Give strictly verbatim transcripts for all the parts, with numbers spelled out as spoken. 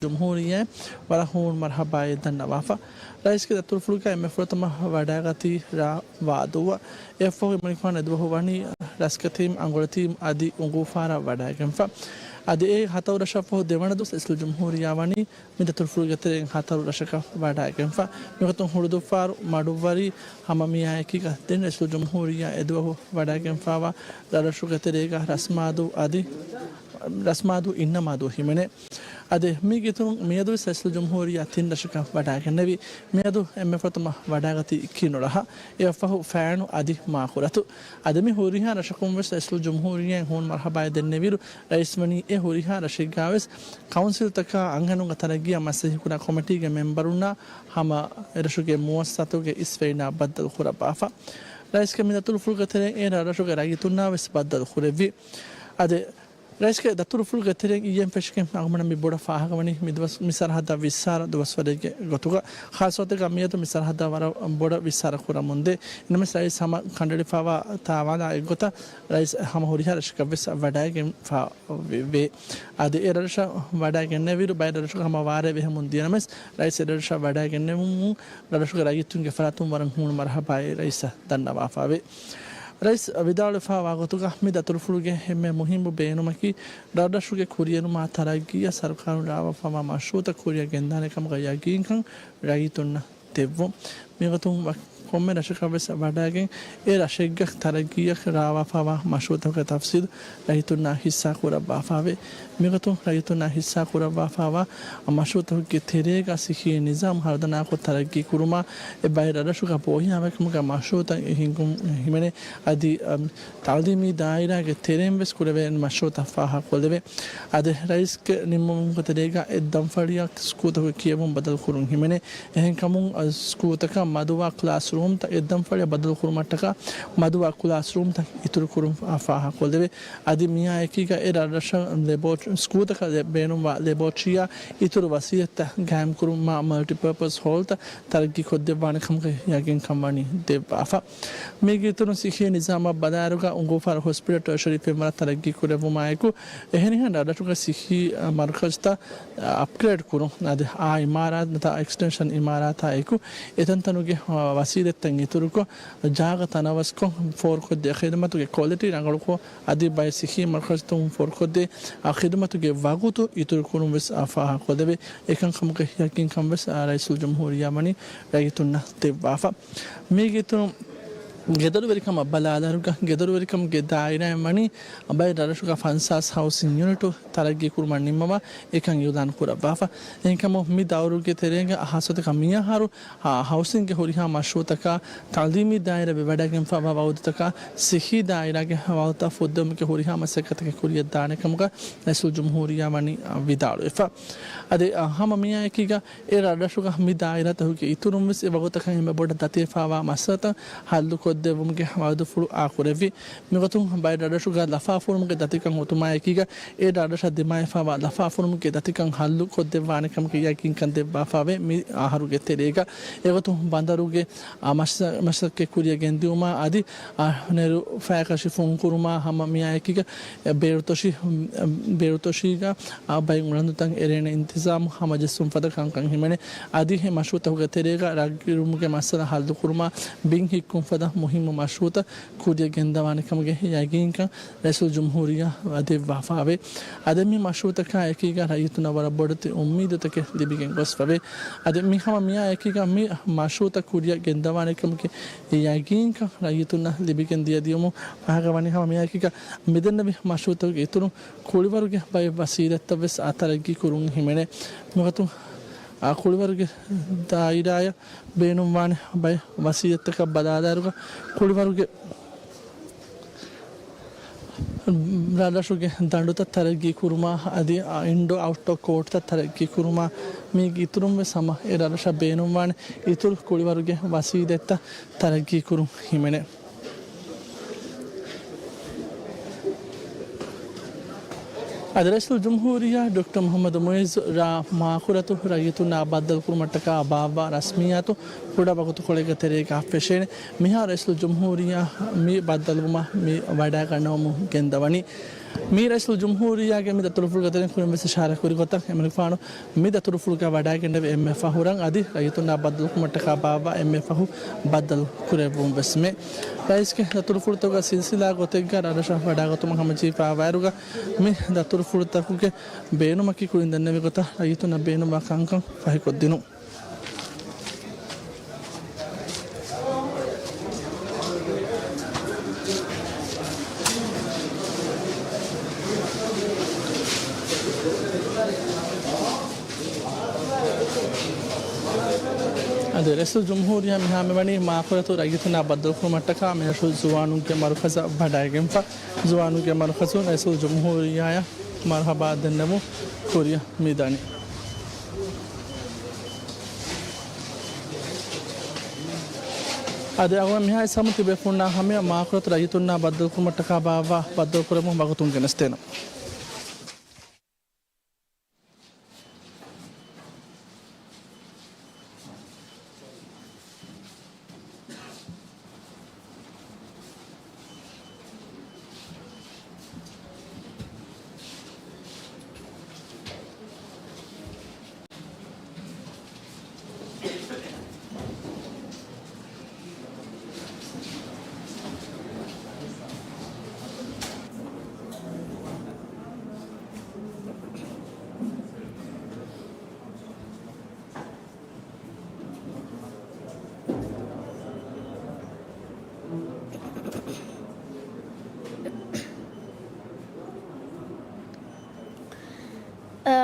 ޖުމްހޫރިއްޔާއަށް ވަރަށް ހޫނު މަރުޙަބާއެއް ދަންނަވާފަ. ރައީސްގެ ދަތުރުފުޅުގައި އެންމެ ފުރަތަމަ ވަޑައިގަތީ ރ. ވާދޫއަށް. އެއަށްފަހު އެމަނިކުފާނު އެދުވަހު ވަނީ ރަސްކަތީމް، އަނގޮޅަތީމް އަދި އުނގޫފާރަށް ވަޑައިގެންފަ. އަދި އެ ހަތަރު ރަށަށްފަހު ދެވަނަ ދުވަސް ރައީސުލްޖުމްހޫރިއްޔާ ވަނީ މި ދަތުރުފުޅުގެ ތެރެއިން ހަތަރު ރަށަކަށް ވަޑައިގެންފަ. މިގޮތުން ހުޅުދުއްފާރު، މަޑުއްވަރީ، ހަމަ މިއާއެކީގަ ދެން ރައީސުލްޖުމްހޫރިއްޔާ އެދުވަހު ވަޑައިގެންފާވާ ރަށްރަށުގެ ތެރޭގަ ރަސްމާދޫ އަދި ރަސްމާދޫ އިންނަމާދޫ ހިމެނޭ. އަދި މީގެ އިތުރުން މިއަދުވެސް ރައީސުލްޖުމްހޫރިއްޔާ ތިން ރަށަކަށް ވަޑައިގެންނެވި. މިއަދު އެންމެ ފުރަތަމަ ވަޑައިގަތީ ކިނު ރަށަށް. އެއަށްފަހު ފައިނު އަދި މާކުރަތު. އަދި މި ހުރިހާ ރަށަކުންވެސް ރައީސުލްޖުމްހޫރިއްޔާއަށް ހޫނު މަރުޙަބާއެއް ދެންނެވިއިރު، ރައީސް ވަނީ އެ ހުރިހާ ރަށެއްގަވެސް ކައުންސިލްތަކާ އަންހެނުންގެ ތަރައްގީއަށް މަސައްކަތްކުރާ ކޮމިޓީގެ މެމްބަރުންނާ ހަމަ އެރަށުގެ މުއައްސަސާތަކުގެ އިސްވެރިންނާ ބައްދަލު ކުރައްވާފަ. ރައީސްގެ މި ދަތުރުފުޅުގެ ތެރެއިން އެ ރަށްރަށުގެ ރައްޔިތުންނާވެސް ބައްދަލު ކުރެއްވި. އަދި ރައީސްގެ ދަތުރުފުޅުގެ ތެރެއިން އިއްޔެން ފެށިގެން އަޅުގަނޑަށް މި ބޮޑަށް ފާހަގަވަނީ މި ދުވަސް، މި ސަރަހައްދަށް ވިއްސާރަ ދުވަސްވަރެއްގެ ގޮތުގަ. ޚާއްޞަ ގޮތެއްގަ މިއަދު މި ސަރަހައްދަށް ވަރަށް ބޮޑަށް ވިއްސާރަ ކުރަމުންދޭ. އެނަމެސް ރައީސް ހަމަ ކަނޑައެޅިފައިވާ ތާވާލާ އެއްގޮތަށް ރައީސް ހަމަ ހުރިހާ ރަށަކަށްވެސް ވަޑައިގެންފަ ވޭ. އަދި އެ ރަށަށް ވަޑައިގެންނެވިއިރު ބައެއް ރަށަކު ހަމަ ވާރޭ ބެހެމުން ދިޔަނަމަވެސް، ރައީސް އެ ރަށަށް ވަޑައިގެންނެވުމުން ރަށުގެ ރައްޔިތުންގެ ފަރާތުން ވަރަށް ހޫނު މަރުޙަބާއެއް ރައީސަށް ދަންނަވާފަވޭ. ރައީސް ވިދާޅުވެފައިވާ ގޮތުގަ މި ދަތުރުފުޅުގެ އެންމެ މުހިއްމު ބޭނުމަކީ، ރަށްރަށުގެ ކުރިއެރުމާ ތަރައްގީއަށް ސަރުކާރުން ރާވާފައިވާ މަޝްރޫޢުތައް ކުރިއަށް ގެންދާނެ ކަމުގެ ޔަގީންކަން ރައްޔިތުންނަށް ދެއްވުން. މިގޮތުން ވަ-، ކޮންމެ ރަށަކަށްވެސް ވަޑައިގެން، އެ ރަށެއްގަ ތަރައްގީއަށް ރާވާފައިވާ މަޝްރޫޢުތަކުގެ ތަފްސީލު ރައްޔިތުންނާ ހިއްސާ ކުރައްވާފައިވޭ. މިގޮތުން ރައްޔިތުންނާ ހިއްސާ ކުރައްވާފައިވާ މަޝްރޫޢުތަކުގެ ތެރޭގަ ސިއްހީ ނިޒާމް ހަރުދަނާކޮށް ތަރައްގީ ކުރުމާ، އެ ބައެއް ރަށްރަށުގަ ބޯހިޔާވަހިކަމުގެ މަޝްރޫޢުތައް ހިންގުން ހިމެނޭ. އަދި، އަމް، ތަޢުލީމީ ދާއިރާގެ ތެރެއިން ވެސް ކުރެވޭ މަޝްރޫޢުތައް ފާހަގަކޮށްލެވޭ. އަދި ރައީސްގެ ނިންމުމުގެ ތެރޭގަ އެއްދަންފަޅިއަށް ސްކޫލްތަކުގެ ކިޔެވުން ބަދަލުކުރުން ހިމެނޭ. އެހެންކަމުން، އަ، ސްކޫލްތަކަށް މަދުވާ ކްލާސްރޫމްތައް އެއްދަންފަޅިއަށް ބަދަލުކުރުމަށްޓަކާ މަދުވާ ކްލާސްރޫމްތައް އިތުރުކުރުން ފާ-، ފާހަގަކޮށްލެވޭ. އަދި މިއާ އެކީގަ އެ ރަށްރަށަށް ލެބޯޓް-، ސްކޫލްތަކަށް ލެ-، ބޭނުންވާ ލެބޯޓްރީއާ އިތުރު ވަސީލަތްތައް ގާއިމްކުރުމާ މަލްޓިޕާޕަސް ހޯލްތައް ތަރައްގީކޮށްދެއްވާނެ ކަމުގެ ޔަގީންކަން ވަނީ ދެއްވާފަ. މީގެ އިތުރުން ސިއްހީ ނިޒާމާ ބަލާއިރުގަ އުނގޫފާރު ހޮސްޕިޓަލް ޓަރޝަރީ ފެންވަރަށް ތަރައްގީ ކުރެއްވުމާއެކު، އެހެނިހެން ރަށްރަށުގެ ސިއްހީ، އަ، މަރުކަޒުތައް، އަ، އަޕްގްރޭޑް ކުރުން، އަދި އާ އިމާރާތް ނުވަތަ އެކްސްޓެންޝަން އިމާރާތާ އެކު، އެތަންތަނުގެ، އަ، ވަސީލަތްތައް އިތުރުކޮށް، ޖާގަ ތަނަވަސްކޮށް، ފޯރުކޮށްދޭ ޚިދުމަތުގެ ކޮލިޓީ ރަނގަޅުކޮށް، އަދި ބައެއް ސިއްހީ މަރުކަޒުތަކުން ފޯރުކޮށްދޭ، އަ، ޚިދުމަތުގެ ވަގުތު އިތުރުކުރުން ވެސް، އަ، ފާހަގަކޮށްލެވޭ. އެކަންކަމުގެ ޔަގީންކަން ވެސް، އާ، ރައީސުލްޖުމްހޫރިއްޔާ ވަނީ ރައްޔިތުންނަށް ދެއްވާފަ. މީގެ އިތުރުން ގެދޮރުވެރިކަމަށް ބަލާލާއިރުގަ، ގެދޮރުވެރިކަމުގެ ދާއިރާއިން ވަނީ ބައެއް ރަށްރަށުގަ ފަންސާސް ހައުސިން ޔުނިޓު ތަރައްގީކުރުމަށް ނިންމަވާ އެކަން އިއުލާން ކުރައްވާފަ. އެހެންކަމުން މި ދައުރުގެ ތެރޭގަ ހާއްސަތަކަށް މިއަހަރު ހަ-، ހައުސިންގެ ހުރިހާ މަޝްރޫޢުތަކާ ތަޢުލީމީ ދާއިރާ ވެވަޑައިގެންފައިވާ ވައުދުތަކާ ސިއްހީ ދާއިރާގެ ވައުދުތައް ފުއްދެވުމުގެ ހުރިހާ މަސައްކަތެއް ކުރިއަށް ދާނެ ކަމުގަ ރައީސުލްޖުމްހޫރިއްޔާ ވަނީ ވިދާޅުވެފަ. އަދި، އަ، ހަމަ މިއާއެކީގަ އެ ރަށްރަށުގަ މި ދާއިރާތަކުގެ އިތުރުން ވެސް އެ ވަގުތަކަށް އެންމެ ބޮޑަށް ދަތިވެފައިވާ މައްސަލަތައް ހައްލުކޮށްދެއްވުމުގެ ވައުދުފުޅު އާކުރެއްވި. މިގޮތުން ބައެއް ރަށްރަށުގަ ލަފާފުރުމުގެ ދަތިކަން އޮތުމާއެކީގަ އެ ރަށްރަށަށް ދިމާވެފައިވާ ލަފާފުރުމުގެ ދަތިކަން ހައްލުކޮށްދެއްވާނެ ކަމުގެ ޔަގީންކަން ދެއްވާފަވޭ މި އަހަރުގެ ތެރޭގަ. އެގޮތުން ބަނދަރުގެ، އާ، މަސަ-، މަސައްކަތް ކުރިއަށް ގެންދިއުމާ އަދި، އާ، ނެރު ފަޔަކަށި ފުންކުރުމާ ހަމަ މިއާއެކީގަ ބޭރުތޮށި-، ބޭރުތޮށީގަ، އާ، ބައެއް އުނދަގޫތައް އެރޭނެ އިންތިޒާމު ހަމަޖެއްސުން ފަދަ ކަންކަން ހިމެނޭ. އަދި އެ މަޝްރޫޢުތަކުގެ ތެރޭގަ ރަށްގިރުމުގެ މައްސަލަ ހައްލުކުރުމާ ބިން ހިއްކުން ފަދަ މުހިއްމު މަޝްރޫޢުތައް ކުރިއަށް ގެންދަވާނެ ކަމުގެ ޔަގީންކަން ރައީސުލްޖުމްހޫރިއްޔާ ދެއްވާފައެވެ. އަދި މި މަޝްރޫޢުތަކާ އެކީގަ ރައްޔިތުންނަށް ވަރަށް ބޮޑެތި އުއްމީދުތަކެއް ލިބިގެން ގޮސްފަވޭ. އަދި މި ހަމަ މިއާ އެކީގަ މި މަޝްރޫޢުތައް ކުރިއަށް ގެންދަވާނެ ކަމުގެ ޔަގީންކަން ރައްޔިތުންނަށް ލިބިގެން ދިޔަ ދިޔުމުން ފާހަގަވަނީ ހަމަ މިއާ އެކީގަ މިދެންނެވި މަޝްރޫޢުތަކުގެ އިތުރުން ކުޅިވަރުގެ ބައެއް ވަސީލަތްތައް ވެސް އާ ތަރައްގީ ކުރުން ހިމެނޭ. މިގޮތުން އާ ކުޅިވަރުގެ ދާއިރާއަށް ބޭނުންވާނެ ބައެއް ވަސީލަތްތަކަށް ބަލާލާއިރުގަ ކުޅިވަރުގެ ރަށްރަށުގެ ދަނޑުތައް ތަރައްގީ ކުރުމާ އަދި އިންޑޯ އައުޓްޑޯ ކޯޓްތައް ތަރައްގީ ކުރުމާ މީގެ އިތުރުން ވެސް ހަމަ އެ ރަށްރަށަށް ބޭނުންވާނެ އިތުރު ކުޅިވަރުގެ ވަސީލަތްތައް ތަރައްގީ ކުރުން ހިމެނޭ. އަދި ރައީސުލްޖުމްހޫރިއްޔާ ޑޮކްޓަރ މުޙައްމަދު މުޢިއްޒު ރ. މާކުރަތު ރައްޔިތުންނާ ބައްދަލުކުރުމަށްޓަކާ ބާއްވާ ރަސްމިއްޔާތު ކުޑަ ވަގުތުކޮޅެއްގެ ތެރޭގަ ފެށޭނެ. މިހާރު ރައީސުލްޖުމްހޫރިއްޔާ މި ބައްދަލުވުމަށް މި ވަޑައިގަންނަވަމުން ގެންދަވަނީ. މި ރައީސުލް ޖުމްހޫރިއްޔާގެ މި ދަތުރުފުޅުގެ ތެރެއިން ކުރިން ވެސް އިޝާރާތް ކުރި ގޮތަށް، އެމަނިކުފާނު މި ދަތުރުފުޅުގަ ވަޑައިގެންނެވި އެންމެ ފަހު ރަން އަދި ރައްޔިތުންނާ ބައްދަލުކުރުމަށްޓަކާ ބާއްވާ އެންމެ ފަހު ބައްދަލު ކުރެއްވުން ވެސް މި ރައީސްގެ ދަތުރުފުޅުތަކުގެ ސިލްސިލާ ގޮތެއްގަ ރަށަށް ވަޑައިގަތުމަށް ހަމަޖެހިފައިވާއިރުގަ، މި ދަތުރުފުޅުތަކުގެ ބޭނުމަކީ ކުރިން ދެންނެވި ގޮތަށް ރައްޔިތުންނަށް ބޭނުންވާ ކަންކަން ފަހިކޮށްދިނުން. އަދި ރައީސުލް ޖުމްހޫރިއްޔާ މިހާ މިވަނީ މާކޮޅަތު ރައްޔިތުންނާ ބައްދަލުކުރުމަށްޓަކާ މިރަށު ޒުވާނުންގެ މަރުކަޒަށް ވަޑައިގެންފަ. ޒުވާނުންގެ މަރުކަޒުން ރައީސުލް ޖުމްހޫރިއްޔާއަށް މަރުހަބާ ދެންނެވުން ކުރިއަށް މިދަނީ. އަދި އަޅުގަނޑު މިހާ އިސް ހަމަ ތިބޭފުޅުންނާ ހަމަޔަށް މާކޮޅަތު ރައްޔިތުންނާ ބައްދަލުކުރުމަށްޓަކާ ބާއްވާ ބައްދަލުކުރެއްވުން ވަގުތުން ގެނެސްދޭނަން.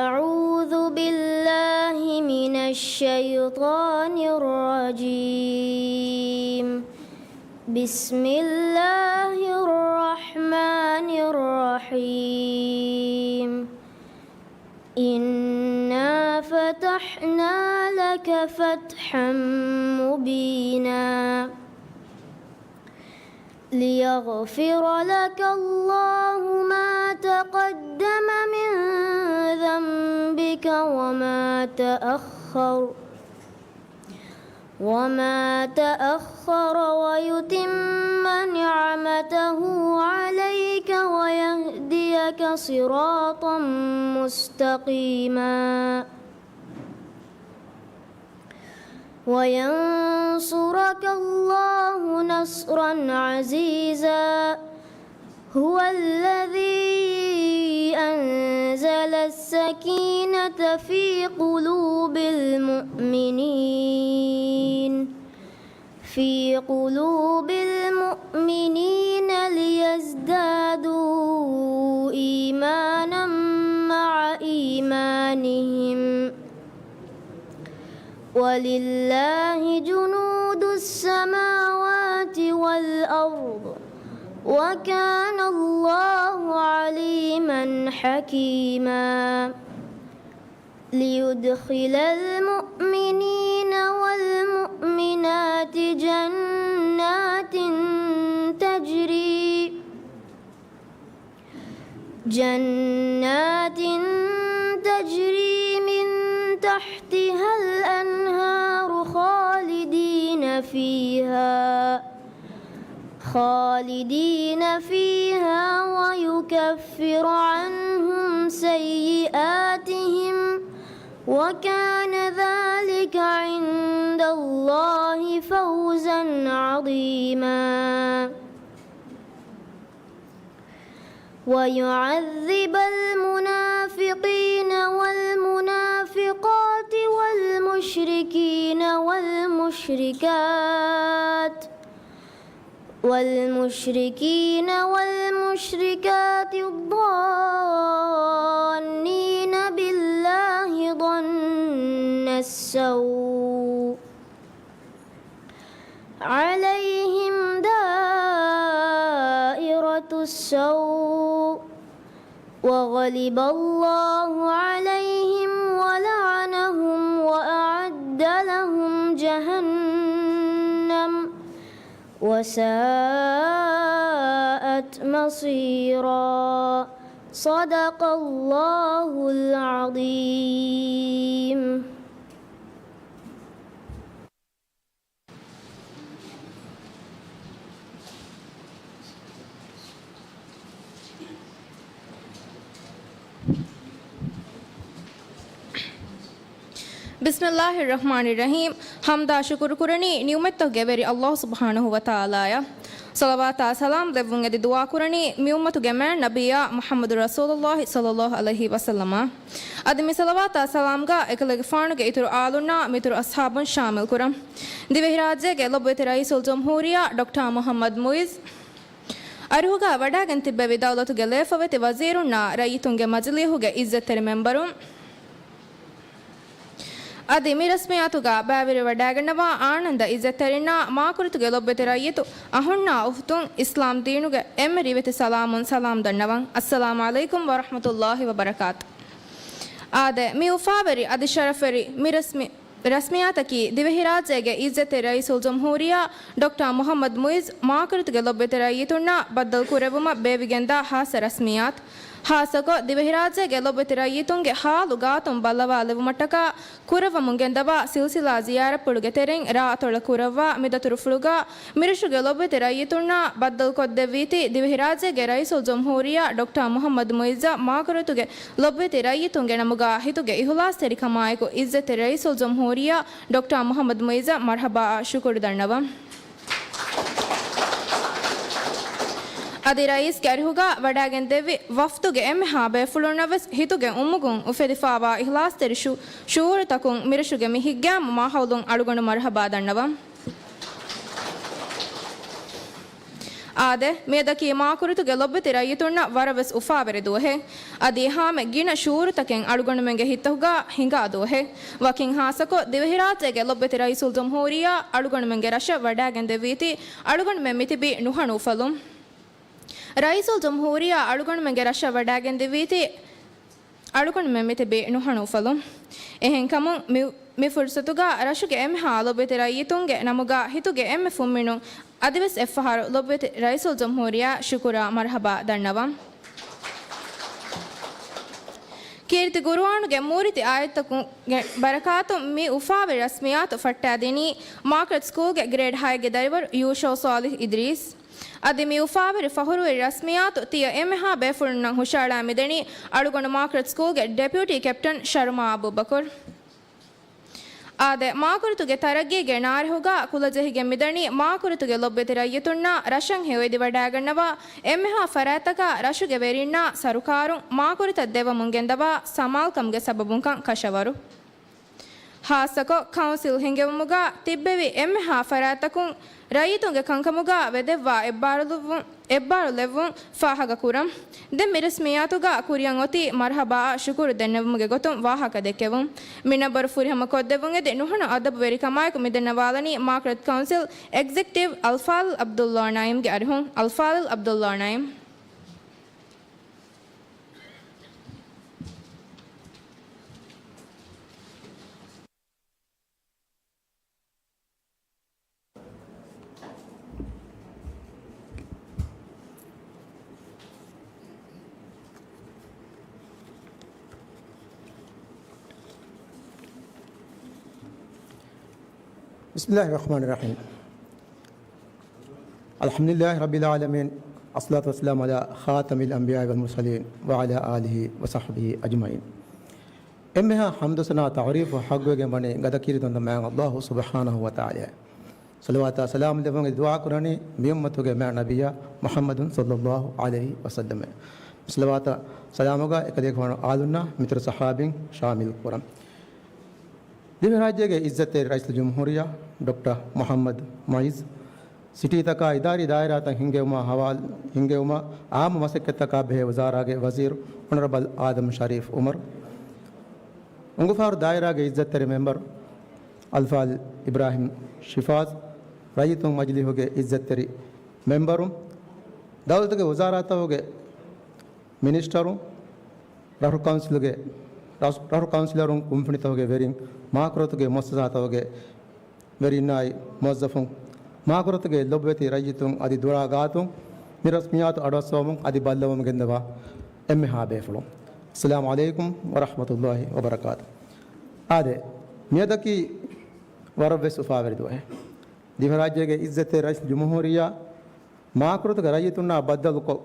أعوذ بالله من الشيطان الرجيم. بسم الله الرحمن الرحيم. إنا فتحنا لك فتحا مبينا. ليغفر لك الله ما تقدم من ذنبك وما تأخر، وما تأخر ويتم نعمته عليك ويهديك صراطا مستقيما. وينصرك الله نصرا عزيزا. هو الذي أنزل السكينة في قلوب المؤمنين، في قلوب المؤمنين ليزدادوا إيمانا مع إيمانهم، ولله جنود السماوات والأرض، وكان الله عليما حكيما. ليدخل المؤمنين والمؤمنات جنات تجري جنات تجري من تحتها الأنهار خالدين فيها، خالدين فيها ويكفر عنهم سيئاتهم، وكان ذلك عند الله فوزا عظيما. ويعذب المنافقين والمنافقات والمشركين والمشركات، والمشركين والمشركات الظانين بالله ظن السوء، عليهم دائرة السوء، وغضب الله عليهم ولعنهم وأعد لهم جهنم وساءت مصيرا. صدق الله العظيم. ބިސްމިއްލާހިއްރަޙްމާނިއްރަޙީމް. ޙަމްދާ ޝުކުރު ކުރަނީ ނިޢުމަތްތަކުގެ ވެރި ﷲ ސުބްޙާނަހޫ ވަތަޢާލާއަށް. ޞަލަވާތާ ސަލާމް ލެއްވުން އެދި ދުޢާ ކުރަނީ މި އުއްމަތުގެ މާތް ނަބިއްޔާ މުޙައްމަދު ރަސޫލުﷲ ޞައްލަﷲ ޢަލައިހި ވަސައްލަމަށް. އަދި މި ޞަލަވާތާ ސަލާމްގަ އެކަލޭގެފާނުގެ އިތުރު އާލުންނާ މިތުރު އަޞްޙާބުން ޝާމިލް ކުރަން. ދިވެހިރާއްޖޭގެ ލޮބުވެތި ރައީސުލްޖުމްހޫރިއްޔާ ޑޮކްޓާ މުޙައްމަދު މުޢިއްޒު އަރިހުގަ ވަޑައިގެން ތިއްބެވި ދައުލަތުގެ ލޭފަވެތި ވަޒީރުންނާ ރައްޔިތުންގެ މަޖިލީހުގެ އިއްޒަތްތެރި މެންބަރުން، އަދި މި ރަސްމިއްޔާތުގަ ބައިވެރިވެވަޑައިގަންނަވާ އާންނަންދަ އިއްޒަތްތެރިންނާ މާކުރިތުގެ ލޮބުވެތި ރައްޔިތު އަހުންނާ އުޚްތުން އިސްލާމް ދީނުގެ އެންމެ ރިވެތި ސަލާމުން ސަލާމް ދަންނަވަން. އައްސަލާމު ޢަލައިކުމް ވަރަޙްމަތުﷲ ވަބަރަކާތު. އާދެ، މި އުފާވެރި އަދި ޝަރަފްވެރި މި ރަސްމި ރަސްމިއްޔާތަކީ ދިވެހިރާއްޖޭގެ އިއްޒަތްތެރި ރައީސުލްޖުމްހޫރިއްޔާ ޑޮކްޓާ މުޙައްމަދު މުޢިއްޒު މާކުރިތުގެ ލޮބުވެތި ރައްޔިތުންނާ ބައްދަލު ކުރެއްވުމަށް ބޭއްވިގެންދާ ޚާއްޞަ ރަސްމިއްޔާތު. ޚާއްޞަކޮށް، ދިވެހިރާއްޖޭގެ ލޮބުވެތި ރައްޔިތުންގެ ޙާލު ގާތުން ބައްލަވާލެއްވުމަށްޓަކާ ކުރައްވަމުން ގެންދަވާ ސިލްސިލާ ޒިޔާރަތްޕުޅުގެ ތެރެއިން ރާއަތޮޅަށް ކުރައްވާ މި ދަތުރުފުޅުގަ މިރަށުގެ ލޮބުވެތި ރައްޔިތުންނާ ބައްދަލުކޮށްދެއްވީތީ ދިވެހިރާއްޖޭގެ ރައީސުލްޖުމްހޫރިއްޔާ ޑޮކްޓާ މުޙައްމަދު މުޢިއްޒަށް މާކުރިތުގެ ލޮބުވެތި ރައްޔިތުންގެ ނަމުގަ ހިތުގެ އިޚްލާޞްތެރިކަމާއެކު އިއްޒަތްތެރި ރައީސުލްޖުމްހޫރިއްޔާ ޑޮކްޓާ މުޙައްމަދު މުޢިއްޒަށް މަރްޙަބާއާ ޝުކުރު ދަންނަވަން. އަދި ރައީސްގެ އަރިހުގަ ވަޑައިގެންދެއްވި ވަފްދުގެ އެންމެހާ ބޭފުޅުންނަށްވެސް ހިތުގެ އުމުގުން އުފެދިފާވާ އިޚްލާޞްތެރި ޝު-، ޝުޢޫރުތަކުން މިރަށުގެ މި ހިތްގައިމު މާހައުލުން އަޅުގަނޑު މަރްޙަބާ ދަންނަވަން. އާދެ، މިއަދަކީ މާކުރިތުގެ ލޮބުވެތި ރައްޔިތުންނަށް ވަރަށްވެސް އުފާވެރި ދުވަހެއް. އަދި އެހާމެ ގިނަ ޝުޢޫރުތަކެއް އަޅުގަނޑުމެންގެ ހިތްތަކުގަ ހިނގާ ދުވަހެއް. ވަކިން ޚާއްޞަކޮށް، ދިވެހިރާއްޖޭގެ ލޮބުވެތި ރައީސުލްޖުމްހޫރިއްޔާ އަޅުގަނޑުމެންގެ ރަށަށް ވަޑައިގެންދެއްވީތީ އަޅުގަނޑުމެން މިތިބީ ނުހަނު އުފަލުން. ރައީސުލްޖުމްހޫރިއްޔާ އަޅުގަނޑުމެންގެ ރަށަށް ވަޑައިގެންދެއްވީތީ އަޅުގަނޑުމެން މިތިބީ ނުހަނު އުފަލުން. އެހެންކަމުން މި، މި ފުރުޞަތުގަ ރަށުގެ އެންމެހާ ލޮބުވެތި ރައްޔިތުންގެ ނަމުގަ ހިތުގެ އެންމެ ފުންމިނުން އަދިވެސް އެއްފަހަރު ލޮބުވެތި ރައީސުލްޖުމްހޫރިއްޔާ ޝުކުރާ މަރްޙަބާ ދަންނަވަން. ކީރިތި ޤުރުއާނުގެ މޫރިތި އާޔަތްތަކުގެ ބަރަކާތުން މި އުފާވެރި ރަސްމިއްޔާތު ފައްޓައިދިނީ މާކްރެޓް ސްކޫލްގެ ގްރޭޑް ހައެއްގެ ދަރިވަރު ޔޫޝައު ޞާލިޙް އިދްރީސް. އަދި މި އުފާވެރި ފަޚުރުވެރި ރަސްމިއްޔާތު ތިޔަ އެންމެހާ ބޭފުޅުންނަށް ހުށައަޅާ މިދަނީ އަޅުގަނޑު މާކްރެޓް ސްކޫލްގެ ޑެޕިއުޓީ ކެޕްޓަން ޝަރުމާ އަބޫބަކުރު. އާދެ، މާކުރިތުގެ ތަރައްގީގެ ނާރެހުގަ ކުލަޖެހިގެން މިދަނީ މާކުރިތުގެ ލޮބުވެތި ރައްޔިތުންނާ ރަށަށް ހެޔޮއެދިވަޑައިގަންނަވާ އެންމެހާ ފަރާތްތަކާ ރަށުގެ ވެރިންނާ ސަރުކާރުން މާކުރިތައް ދެއްވަމުން ގެންދަވާ ސަމާލުކަމުގެ ސަބަބުންކަން ކަށަވަރު. ޚާއްޞަކޮށް، ކައުންސިލް ހިންގެވުމުގަ ތިއްބެވި އެންމެހާ ފަރާތްތަކުން ރައްޔިތުންގެ ކަންކަމުގަ ވެދެއްވާ އެއްބާރުލުއްވުން، އެއްބާރުލެއްވުން ފާހަގަކުރަން. ދެން މި ރަސްމިއްޔާތުގަ ކުރިއަށް އޮތީ މަރްޙަބާއަށް ޝުކުރު ދެންނެވުމުގެ ގޮތުން ވާހަކަ ދެއްކެވުން. މި ނަންބަރު ފުރިހަމަ ކޮށްދެއްވުން އެދި ނުހަނު އަދަބުވެރިކަމާއެކު މިދަންނަވާލަނީ މާކްރެޓް ކައުންސިލް އެގްޒެކްޓިވް އަލްފާޟިލް ޢަބްދުﷲ ނައީމްގެ އަރިހުން. އަލްފާޟިލް ޢަބްދުﷲ ނައީމް. بسم الله الرحمن الرحيم. الحمد لله رب العالمين. الصلاة والسلام على خاتم الأنبياء والمرسلين وعلى آله وصحبه أجمعين. އެންމެހާ ޙަމްދު ސަނާ ތަޢުރީފު ޙައްޤުވެގެން ވަނީ ގަދަ ކީރިތި ދަންދަ މާތް ﷲ ސުބްޙާނަހޫ ވަތަޢާލާއަށް. ޞަލަވާތާ ސަލާމް ލެއްވުން ދުޢާ ކުރަނީ މި އުއްމަތުގެ މާތް ނަބިއްޔާ މުޙައްމަދު ޞައްލަﷲ ޢަލައިހި ވަސައްލަމަށް. ޞަލަވާތާ ސަލާމުގަ އެކަލޭގެފާނު އާލުންނާ މިތުރު ޞަޙާބީން ޝާމިލް ކުރަން. ދިވެހިރާއްޖޭގެ އިއްޒަތްތެރި ރައީސުލްޖުމްހޫރިއްޔާ ޑޮކްޓަރ މުޙައްމަދު މުޢިއްޒު، ސިޓީތަކާ އިދާރީ ދާއިރާތައް ހިންގެވުމާ ހަވާލު، ހިންގެވުމަށް އާއްމު މަސައްކަތްތަކާ ބެހޭ ވުޒާރާގެ ވަޒީރު އޮނަރަބަލް އާދަމް ޝަރީފް އުމަރު، އުނގުފާރު ދާއިރާގެ އިއްޒަތްތެރި މެމްބަރު އަލްފާޟިލް އިބްރާހިމް ޝިފާޒް، ރައްޔިތުން މަޖިލީހުގެ އިއްޒަތްތެރި މެމްބަރުން، ދައުލަތުގެ ވުޒާރާތަކުގެ މިނިސްޓަރުން، ރަށު ކައުންސިލުގެ، ރަށު، ރަށު ކައުންސިލަރުން، ކުންފުނިތަކުގެ ވެރިން، މާކުރިތުގެ މުއައްސަސާތަކުގެ ވެރިންނާއި މުވައްޒަފުން، މާކުރިތުގެ ލޮބުވެތި ރައްޔިތުން އަދި ދުރާ ގާތުން މި ރަސްމިއްޔާތު އަޑުއައްސަވަމުން އަދި ބައްލަވަމުން ގެންދަވާ އެންމެހާ ބޭފުޅުން. އައްސަލާމު ޢަލައިކުމް ވަރަޙްމަތުﷲ ވަބަރަކާތު. އާދެ، މިއަދަކީ ވަރަށްވެސް އުފާވެރި ދުވަހެއް. ދިވެހިރާއްޖޭގެ އިއްޒަތްތެރި ރައީސުލްޖުމްހޫރިއްޔާ މާކުރިތުގެ ރައްޔިތުންނާ ބައްދަލުކޮށް،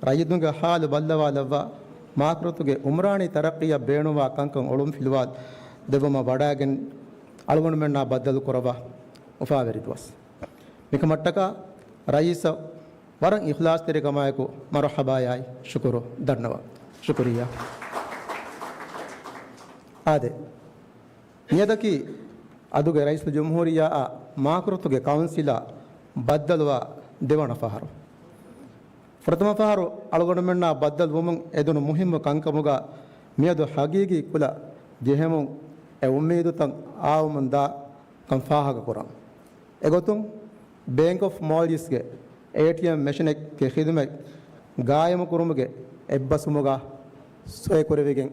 ރައްޔިތުންގެ ޙާލު ބައްލަވާލައްވާ، މާކުރިތުގެ ޢުމްރާނީ ތަރައްޤީއަށް ބޭނުންވާ ކަންކަން އޮޅުންފިލުވާ، ދެއްވުމަށް ވަޑައިގެން އަޅުގަނޑުމެންނާ ބައްދަލު ކުރައްވާ އުފާވެރި ދުވަސް. މިކަމަށްޓަކާ ރައީސަށް ވަރަށް އިޚްލާޞްތެރިކަމާއެކު މަރުޙަބާޔާއި ޝުކުރު ދަންނަވަން. ޝުކުރިއްޔާ. އާދެ، މިއަދަކީ އަދުގެ ރައީސުލްޖުމްހޫރިއްޔާއާ މާކުރަތުގެ ކައުންސިލާ ބައްދަލުވާ ދެވަނަ ފަހަރު. ފުރަތަމަ ފަހަރު އަޅުގަނޑުމެންނާ ބައްދަލުވުމުން އެދުނު މުހިއްމު ކަންކަމުގަ މިއަދު ހަގީގީ ކުލަ ޖެހެމުން އެ އުއްމީދުތައް އާވަމުން ދާ ކަން ފާހަގަކުރަން. އެގޮތުން ބޭންކް އޮފް މޯލްޑިވްސްގެ އޭޓީއެމް މެޝިނެއްގެ ޚިދުމަތް ގާއިމުކުރުމުގެ އެއްބަސްވުމުގަ ސޮއިކުރެވިގެން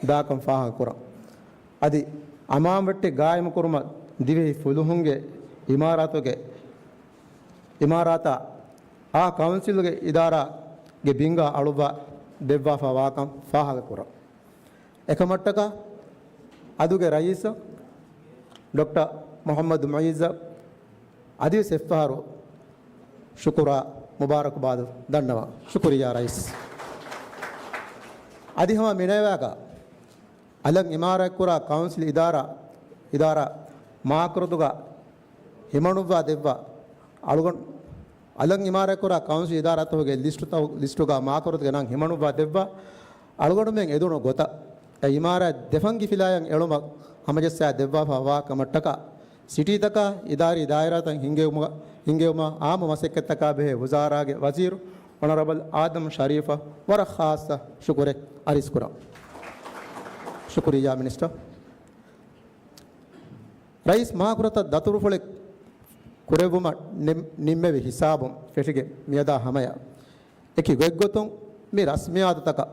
ދާކަން ފާހަގަކުރަން. އަދި އަމާންވެއްޓި ގާއިމުކުރުމަށް ދިވެހި ފުލުހުންގެ އިމާރާތުގެ، އިމާރާތާ އާ ކައުންސިލުގެ އިދާރާގެ ބިންގާ އަޅުއްވާ ދެއްވާފަ ވާކަން ފާހަގަކުރަން. އެކަމަށްޓަކާ އަދުގެ ރައީސަށް ޑޮކްޓަރ މުޙައްމަދު މުޢިއްޒަށް އަދިވެސް އެއްފަހަރު ޝުކުރާ މުބާރަކުބާދު ދަންނަވަން. ޝުކުރިއްޔާ ރައީސް. އަދި ހަމަ މިނައިވާގަ އަލަށް އިމާރާތްކުރާ ކައުންސިލް އިދާރާ، އިދާރާ މާކުރަތުގަ ހިމަނުއްވާ ދެއްވާ އަޅުގަނޑު، އަލަށް އިމާރާތްކުރާ ކައުންސިލް އިދާރާތަކުގެ ލިސްޓުތައް، ލިސްޓުގަ މާކުރަތުގެ ނަން ހިމަނުއްވާ ދެއްވާ އަޅުގަނޑުމެން އެދުނު ގޮތަށް އެ އިމާރާތް ދެފަންގި ފިލާޔަށް އެޅުމަށް ހަމަޖައްސާ ދެއްވާފަ ވާ ކަމަށްޓަކާ ސިޓީތަކާ އިދާރީ ދާއިރާތައް ހިންގެވުމަށް، ހިންގެވުމަށް އާއްމު މަސައްކަތްތަކާ ބެހޭ ވުޒާރާގެ ވަޒީރު އޮނަރަބަލް އާދަމް ޝަރީފަށް ވަރަށް ޚާއްޞަ ޝުކުރެއް އަރިސްކުރަން. ޝުކުރިއްޔާ މިނިސްޓަރ. ރައީސް މާކުރަތަށް ދަތުރުފުޅެއް ކުރެއްވުމަށް ނި-، ނިންމެވި ހިސާބުން ފެށިގެން މިއަދާ ހަމަޔަށް އެކި ގޮތްގޮތުން މި ރަސްމިއްޔާތުތަކަށް،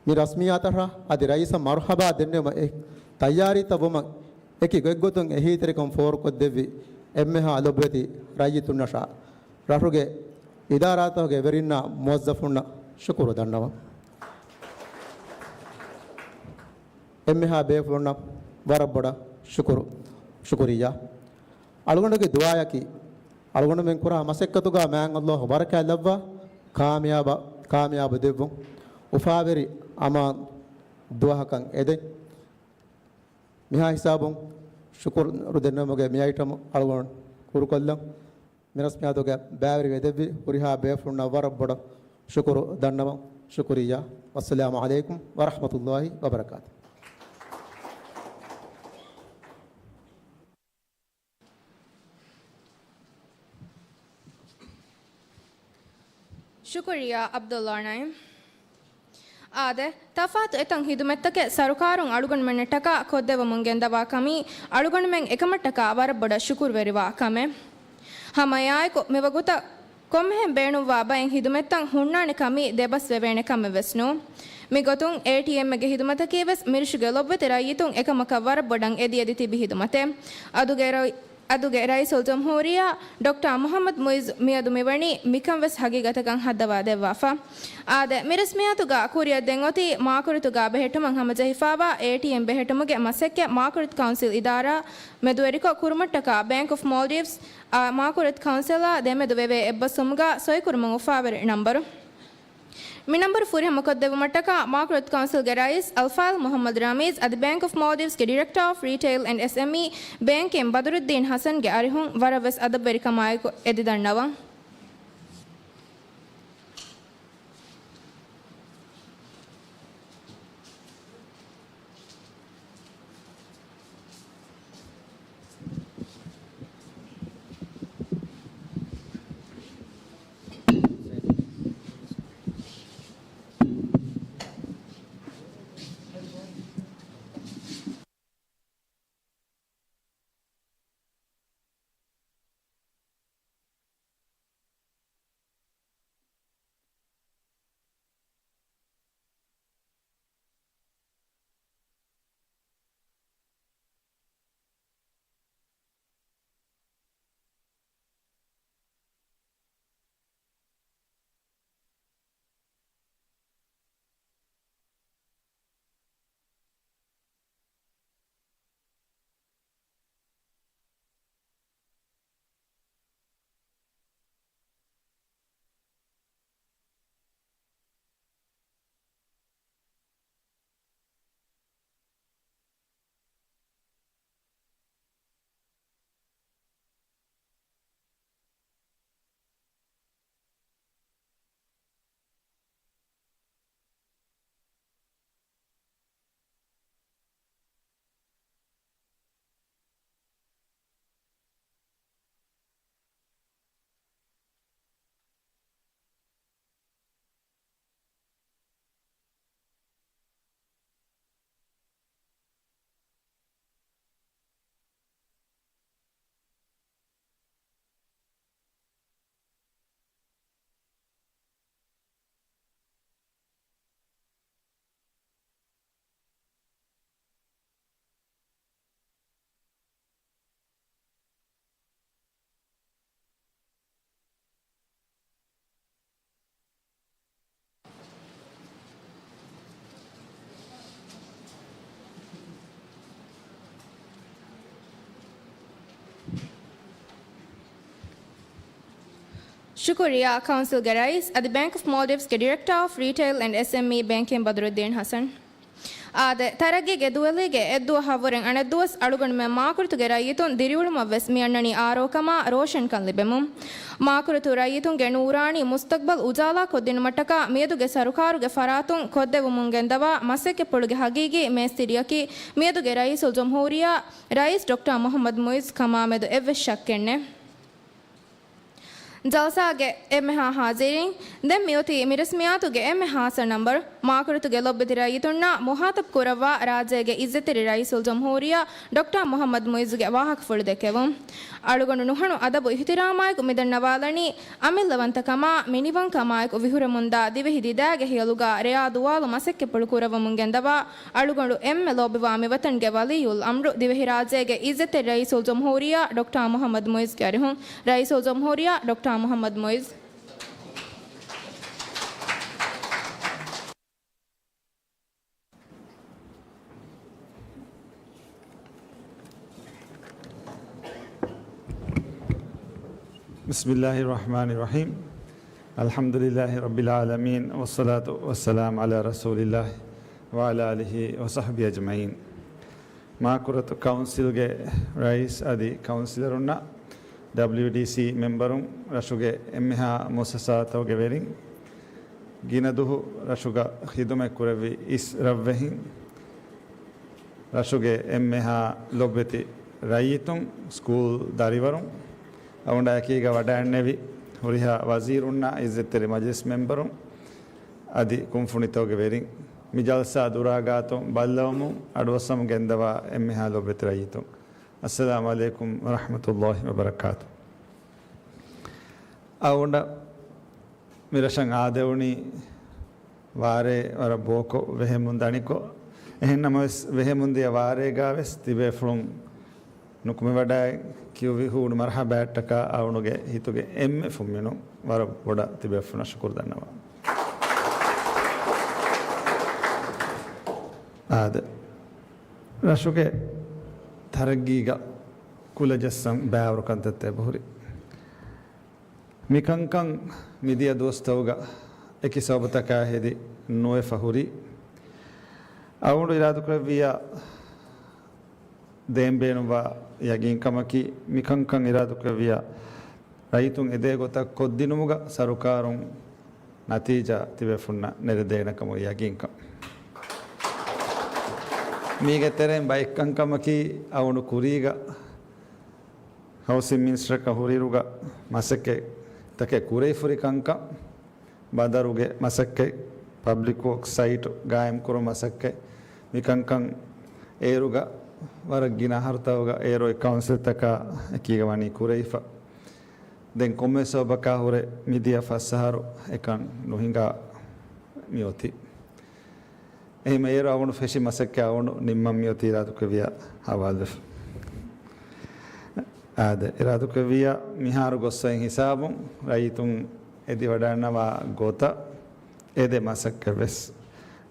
މި ރަސްމިއްޔާތަށް އަދި ރައީސަށް މަރުޙަބާ ދެންނެވުމަށް އެ ތައްޔާރީތައް ވުމަށް އެކި ގޮތްގޮތުން އެހީތެރިކަން ފޯރުކޮށްދެއްވި އެންމެހާ ލޮބުވެތި ރައްޔިތުންނަށާ ރަށުގެ އިދާރާތަކުގެ ވެރިންނާ މުވައްޒަފުންނަށް ޝުކުރު ދަންނަވަން. އެންމެހާ ބޭފުޅުންނަށް ވަރަށް ބޮޑަށް ޝުކުރު، ޝުކުރިއްޔާ. އަޅުގަނޑުގެ ދުޢާއަކީ، އަޅުގަނޑުމެން ކުރާ މަސައްކަތުގަ މާތް ﷲ ބަރަކާތް ލައްވާ، ކާމިޔާބަށް، ކާމިޔާބު ދެއްވުން، އުފާވެރި އަމާން ދުވަހަކަށް އެދެން. މިހާ ހިސާބުން ޝުކުރު ދެންނެވުމުގެ މި އައިޓަމް އަޅުގަނޑު ކުރުކޮށްލަން. މި ރަސްމިއްޔާތުގަ ބައިވެރިވެ ދެއްވި ހުރިހާ ބޭފުޅުންނަށް ވަރަށް ބޮޑަށް ޝުކުރު ދަންނަވަން. ޝުކުރިއްޔާ. ވައްސަލާމު ޢަލައިކުމް ވަރަޙްމަތުﷲ ވަބަރަކާތު. ޝުކުރިއްޔާ ޢަބްދުﷲ ނަޢީމް. އާދެ، ތަފާތު އެތަން ޚިދުމަތްތަކެއް ސަރުކާރުން އަޅުގަނޑުމެންނަށްޓަކާ ކޮށްދެވުމުން ގެންދަވާ ކަމީ އަޅުގަނޑުމެން އެކަމަށްޓަކާ ވަރަށް ބޮޑަށް ޝުކުރުވެރިވާ ކަމެއް. ހަމައެއާއެކު، މިވަގުތަށް ކޮންމެހެން ބޭނުންވާ ބައެއް ޚިދުމަތްތައް ހުންނާނެ ކަމީ ދެބަސްވެވޭނެ ކަމެއް ވެސް ނޫން. މިގޮތުން އޭޓީއެމްގެ ޚިދުމަތަކީ ވެސް މިރުޝުގެ ލޮބުވެތި ރައްޔިތުން އެކަމަކަށް ވަރަށް ބޮޑަށް އެދިއެދި ތިބި ޚިދުމަތެއް. އަދުގެ ރައި-، އަދުގެ ރައީސުލްޖުމްހޫރިއްޔާ ޑޮކްޓަރ މުޙައްމަދު މުޢިއްޒު މިއަދު މިވަނީ މިކަން ވެސް ޙަޤީޤަތަކަށް ހައްދަވާ ދެއްވާފަ. އާދެ، މި ރަސްމިއްޔާތުގަ ކުރިއަށް ދެން އޮތީ މާކުރަތުގަ ބެހެއްޓުމަށް ހަމަޖެހިފައިވާ އޭޓީއެމް ބެހެއްޓުމުގެ މަސައްކަތް މާކުރަތު ކައުންސިލް އިދާރާ މެދުވެރިކޮށް ކުރުމަށްޓަކާ ބޭންކް އޮފް މޯލްޑިވްސް އާ މާކުރަތު ކައުންސިލާ ދެމެދު ވެވޭ އެއްބަސްވުމުގަ ސޮއިކުރުމުން އުފާވެރި ނަންބަރު. މި ނަންބަރު ފުރިހަމަކޮށްދެއްވުމަށްޓަކާ މާކުރަތު ކައުންސިލްގެ ރައީސް އަލްފާޟިލް މުޙައްމަދު ރަމީޒް އަދި ބޭންކް އޮފް މޯލްޑިވްސްގެ ޑިރެކްޓަރ އޮފް ރީޓެއިލް އެންޑް އެސްއެމްއީ ބޭންކިން ބަދުރުއްދީން ޙަސަންގެ އަރިހުން ވަރަށްވެސް އަދަބުވެރިކަމާއެކު އެދިދަންނަވަން. ޝުކުރިއްޔާ. ކައުންސިލްގެ ރައީސް އަދި ބޭންކް އޮފް މޯލްޑިވްސްގެ ޑިރެކްޓާ އޮފް ރީޓެއިލް އެންޑް އެސްއެމްއީ ބޭންކިން ބަދުރުއްދީން ޙަސަން. އާދެ، ތަރައްގީގެ ދުވެލީގެ އެއްދުވަހަށްވުރެން އަނެއްދުވަސް އަޅުގަނޑުމެން މާކުރިތުގެ ރައްޔިތުން ދިރިއުޅުމަށްވެސް މިއަންނަނީ އާރޯކަމާ ރޯޝަންކަން ލިބެމުން. މާކުރިތު ރައްޔިތުންގެ ނޫރާނީ މުސްތަގްބަލް އުޖާލާ ކޮށްދިނުމަށްޓަކާ މިއަދުގެ ސަރުކާރުގެ ފަރާތުން ކޮށްދެވުމުން ގެންދަވާ މަސައްކަތްޕުޅުގެ ހަގީގީ މޭސްތިރިއަކީ މިއަދުގެ ރައީސުލްޖުމްހޫރިއްޔާ ރައީސް ޑޮކްޓާ މުޙައްމަދު މުޢިއްޒު ކަމާމެދު އެއްވެސް ޝައްކެއް ނެތް. ޖަލްސާގެ އެންމެހާ ޙާޒިރީން، ދެން މިއޮތީ މި ރަސްމިއްޔާތުގެ އެންމެ ޚާއްޞަ ނަންބަރު. މާކުރިތުގެ ލޮބުވެތި ރައްޔިތުންނާ މުޚާޠަބު ކުރައްވާ ރާއްޖޭގެ ޢިއްޒަތްތެރި ރައީސުލްޖުމްހޫރިއްޔާ ޑޮކްޓާ މުޙައްމަދު މުޢިއްޒުގެ ވާހަކަފުޅު ދެއްކެވުން. އަޅުގަނޑު ނުހަނު އަދަބު އިޙްތިރާމާއެކު މިދަންނަވާލަނީ، އަމިއްލަވަންތަކަމާ، މިނިވަންކަމާއެކު ވިހުރެމުންދާ ދިވެހި ދިދާގެ ޚިޔަލުގަ ރެޔާ ދުވާލު މަސައްކަތްޕުޅު ކުރައްވަމުން ގެންދަވާ، އަޅުގަނޑު އެންމެ ލޯބިވާ މިވަތަންގެ ވަލިއްޔުލް އަމްރު ދިވެހިރާއްޖޭގެ ޢިއްޒަތްތެރި ރައީސުލްޖުމްހޫރިއްޔާ ޑޮކްޓާ މުޙައްމަދު މުޢިއްޒުގެ އަރިހުން. ރައީސުލްޖުމްހޫރިއްޔާ ޑޮކްޓާ މުޙައްމަދު މުޢިއްޒު. بسم الله الرحمن الرحيم. الحمد لله رب العالمين، والصلاة والسلام على رسول الله وعلى آله وصحبه أجمعين. މާކުރިތު ކައުންސިލްގެ ރައީސް އަދި ކައުންސިލަރުންނަށް، ޑަބްލިޔުޑީސީ މެމްބަރުން، ރަށުގެ އެންމެހާ މުއައްސަސާތަކުގެ ވެރިން، ގިނަ ދުހު ރަށުގަ ޚިދުމަތް ކުރެއްވި އިސް ރަށްވެހިން، ރަށުގެ އެންމެހާ ލޮބުވެތި ރައްޔިތުން، ސްކޫލް ދަރިވަރުން، އަޅުގަނޑާ އެކީގަ ވަޑައިގެންނެވި ހުރިހާ ވަޒީރުންނާ، ޢިއްޒަތްތެރި މަޖިލިސް މެމްބަރުން އަދި ކުންފުނިތަކުގެ ވެރިން، މި ޖަލްސާ ދުރާގާތުން ބައްލަވަމުން އަޑުއައްސަމުން ގެންދަވާ އެންމެހާ ލޮބުވެތި ރައްޔިތުން، އައްސަލާމު ޢަލައިކުމް ވަރަޙްމަތުﷲި ވަބަރަކާތު. އަޅުގަނޑަށް މި ރަށަށް އާދެވުނީ ވާރޭ ވަރަށް ބޯކޮށް، ވެހެމުން ދަނިކޮށް. އެހެންނަމަވެސް، ވެހެމުން ދިޔަ ވާރޭގާވެސް ތިބޭފުޅުން ނުކުމެވަޑައި ކިޔުވި ހޫނު މަރްޙަބާއަށްޓަކާ އަޅުގަނޑުގެ ހިތުގެ އެންމެ ފުންމިނުން ވަރަށް ބޮޑަށް ތިބޭފުޅުންނަށް ޝުކުރު ދަންނަވަން. އާދެ، ރަށުގެ ތަރައްގީގަ ކުލަ ޖައްސަން ބައިވަރު ކަންތައްތައް އެބަހުރި. މިކަންކަން މިދިޔަ ދުވަސްތަކުގަ އެކި ސަބަބުތަކާ ހެދި ނުވެފަ ހުރި. އަޅުގަނޑު އިރާދަކުރެއްވިއްޔާ ދޭން ބޭނުންވާ ޔަގީންކަމަކީ، މިކަންކަން އިރާދަކުރެއްވިއްޔާ ރައްޔިތުން އެދޭ ގޮތަށް ކޮށްދިނުމުގަ ސަރުކާރުން ނަތީޖާ ތިބޭފުންނަށް ނެރެދޭނެ ކަމުގެ ޔަގީންކަން. މީގެ ތެރެއިން ބައެއް ކަންކަމަކީ، އަޅުގަނޑު ކުރީގަ ހައުސިން މިނިސްޓަރަކަށް ހުރިއިރުގަ މަސައްކަތްތަކެއް ކުރެވިފަހުރި ކަންކަން، ބަނދަރުގެ މަސައްކަތް، ޕަބްލިކް ވޯކްސް ސައިޓު ގާއިމްކުރުމުގެ މަސައްކަތް، މިކަންކަން އޭރުގަ ވަރަށް ގިނަ އަހަރުތަކުގަ އޭރު އޮތް ކައުންސިލްތަކާ އެކީގަ ވަނީ ކުރެވިފަ. ދެން ކޮންމެ ސަބަބަކާ ހުރެ މިދިޔަ ފަސް އަހަރު އެކަން ނުހިނގާ މިއޮތީ. އެހެން އޭރު އަޅުގަނޑު ފެށި މަސައްކަތް އަޅުގަނޑު ނިންމަން މިއޮތީ އިރާދަކުރެއްވިއްޔާ ހަވާލުވެފަ. އާދެ، އިރާދަކުރެއްވިއްޔާ މިހާރު ގޮއްސައިން ހިސާބުން ރައްޔިތުން އެދިވަޑައިގަންނަވާ ގޮތަށް އެ ދެ މަސައްކަތް ވެސް.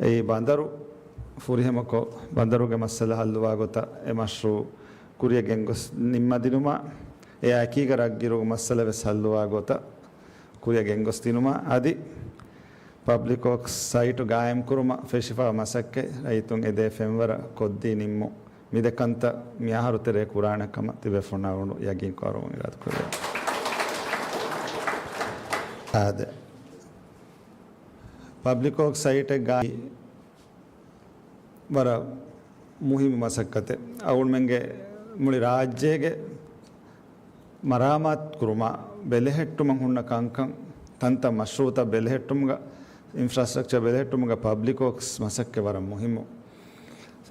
އެއީ ބަނދަރު ފުރިހަމަކޮށް، ބަނދަރުގެ މައްސަލަ ހައްލުވާ ގޮތަށް އެ މަޝްރޫޢު ކުރިއަށް ގެންގޮސް ނިންމަދިނުމާ، އެއާ އެކީގަ ރަށްގިރުގެ މައްސަލަ ވެސް ހައްލުވާ ގޮތަށް ކުރިއަށް ގެންގޮސްދިނުމަށް އަދި ޕަބްލިކް ވޯކްސް ސައިޓު ގާއިމްކުރުމަށް ފެށިފަ މަސައްކަތް ރައްޔިތުން އެދޭ ފެންވަރަށް ކޮށްދީ ނިންމުން މި ދެ ކަންތައް މި އަހަރު ތެރޭ ކުރާނެ ކަމަށް ތިބޭފުޅުންނާ އަޅުގަނޑު ޔަގީންކޮށް އަރުވަން އިރާދަކުރެއްވި. އާދެ، ޕަބްލިކް ވޯކްސް ސައިޓެއް ގާ ވަރަށް މުހިއްމު މަސައްކަތެއް. އަޅުގަނޑުމެންގެ މުޅި ރާއްޖޭގެ މަރާމާތު ކުރުމާ ބެލެހެއްޓުމަށް ހުންނަ ކަންކަން، ތަންތަން މަޝްރޫޢުތައް ބެލެހެއްޓުމުގަ، އިންފްރާސްޓްރަކްޗަރ ބެލެހެއްޓުމުގަ ޕަބްލިކް ވޯކްސް މަސައްކަތް ވަރަށް މުހިއްމު.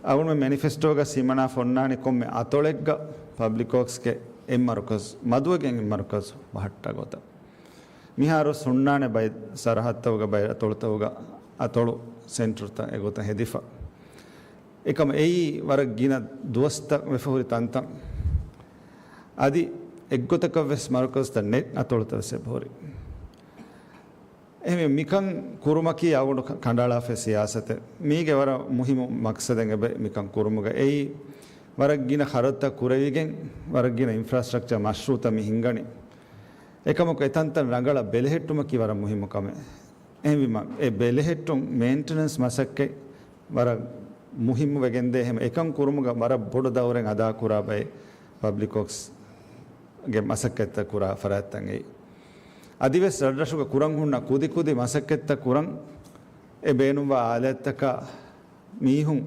އަޅުގަނޑުމެން މެނިފެސްޓޯގަ ހިމަނާފަ އޮންނާނީ ކޮންމެ އަތޮޅެއްގަ ޕަބްލިކް ވޯކްސްގެ އެއް މަރުކަޒު، މަދުވެގެން އެއް މަރުކަޒު ބަހައްޓާ ގޮތަށް. މިހާރު ހުންނާނެ ބައެއް ސަރަހައްދުތަކުގަ، ބައެއް އަތޮޅުތަކުގަ އަތޮޅު ސެންޓަރުތައް އެގޮތަށް ހެދިފަ. އެކަމަ އެއީ ވަރަށް ގިނަ ދުވަސްތައް ވެފަ ހުރި ތަންތަން. އަދި އެއްގޮތަކަށް ވެސް މަރުކަޒުތައް ނެތް އަތޮޅުތައް ވެސް އެބަހުރި. އެހެންވެ މިކަން ކުރުމަކީ އަޅުގަނޑު ކަ-، ކަނޑައަޅާފައި ސިޔާސަތެއް. މީގެ ވަރަށް މުހިއްމު މަޤްޞަދެއް އެބަ މިކަން ކުރުމުގަ އެއީ ވަރަށް ގިނަ ޚަރަދުތައް ކުރެވިގެން ވަރަށް ގިނަ އިންފްރާސްޓްރަކްޗަރ މަޝްރޫޢުތައް މި ހިންގަނީ. އެކަމަކު އެ ތަންތަން ރަނގަޅަށް ބެލެހެއްޓުމަކީ ވަރަށް މުހިއްމު ކަމެއް. އެހެންވީމަ، އެ ބެލެހެއްޓުން، މެއިންޓެނަންސް މަސައްކަތް ވަރަށް މުހިއްމު ވެގެންދޭ. އެހެން އެކަން ކުރުމުގަ ވަރަށް ބޮޑު ދައުރެއް އަދާކުރާ ބައެއް ޕަބްލިކް ވޯކްސްގެ މަސައްކަތްތައް ކުރާ ފަރާތްތައް އެއީ. އަދިވެސް ރަށްރަށުގަ ކުރަން ހުންނަ ކުދިކުދި މަސައްކަތްތައް ކުރަން އެ ބޭނުންވާ އާލާތްތަކާ މީހުން